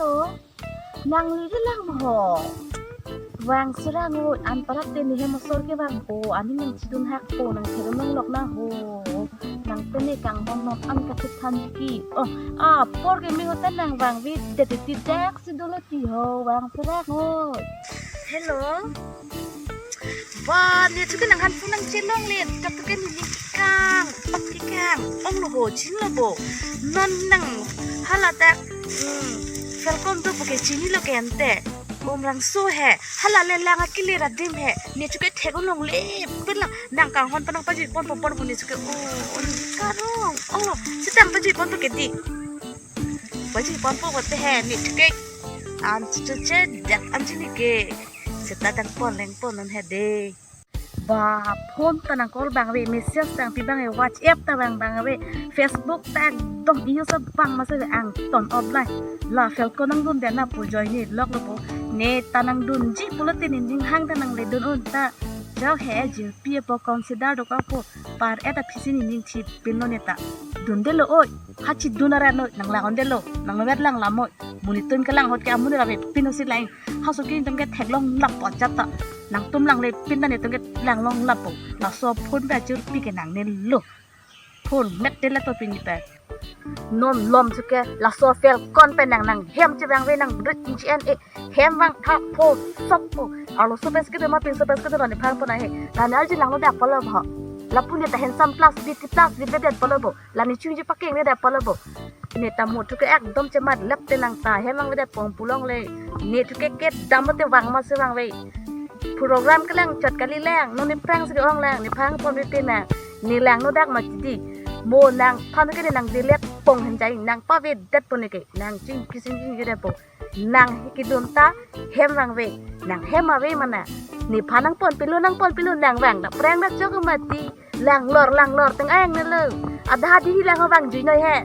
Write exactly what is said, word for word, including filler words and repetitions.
Hello, nangli ri lang ho? Vang sirang o, an parap te ne hem asor kevang o, aning nangchidun hak po, nang theron longlok na ho. Nang te ne kanghon non an kachethan ki. Oh, apor keme ho ta nang vangvedet ti dak si dolo ti ho, vang sirang o. Hello. Ba, ne chuke nang han pu nangchelongle, katuke ne ning kang, pak ke kang, onglo ho, chinilo bo. Non nang hala dak, hmm, Falcon do puke chinilo ke ante. Omrangso he, hala le lang akile ra dim he, ne chuke thek longle, pin lang, nang kanghon pa nang paji ponpo ponpo ne chuke, o, o, ne karong, onglo, sitang paji ponpo ke di. Paji ponpo bote he, ne chuke, an chuche dak an chini ke, seta dang pon leng pon non he de. Ba, phone ta nang call bang ave, message ta nang pi bang ave, WhatsApp ta vang bang ave, Facebook ta ekdom use bang masa ave, angton offline. La Falcon nangdundet na pu join ne loklo po. Ne ta nangdunji pulote ne ning hang ta nangle dun un ta. Jao he, jirpi apo consider do ka po. Par et aphisi ne ning chipinlo ne ta. Dundelo oi. Hachidun arat noi, nang lang-ondelo, nang novet lang lamoi. Monit atum kelang ahut ke amonit ave pin osi lang. Haso ke itum ke theklonglap po ajat ta. Nangtum langle pin ta netum ke langlonglap po. Laso phone pe achirpi ke nangnelo. Phone met te la to pini pe. Non lom chuke laso Falcon pe nang nanghem chevang ave nang rit G N A. Hem vang tha pho sop po. Arloso pes kedo ma pinso pes kedo lo ne phang pon ahe. Kanal ji langno dak polo ho. Lapu ne ta handsome plus beauty plus di bedet polo bo. La ne chunji pakeng ne dak polo bo. Ne ta mo chuke ekdom chemat lep te nang ta hem vangvedet pon pu longle. Ne chuke kedam te vang masi vang ave. Program kelang chot kali lang. Non ne prang si ong lang. Ne phang pon ave te nang. Ne langno dak ma ti di. Mo nang phan ke ne nang delete pon hen jai nang pavedet pon ne ke. Nang ching kising ching ke de po. Nang kedun ta hem vang ave, nang hem ave mana. Nephan nangpon pilo, nangpon pilo, nang vang dak prang dak chok mati. Langlor, langlor teng ayang nelo. Adha di hilang ho vang jui noi he.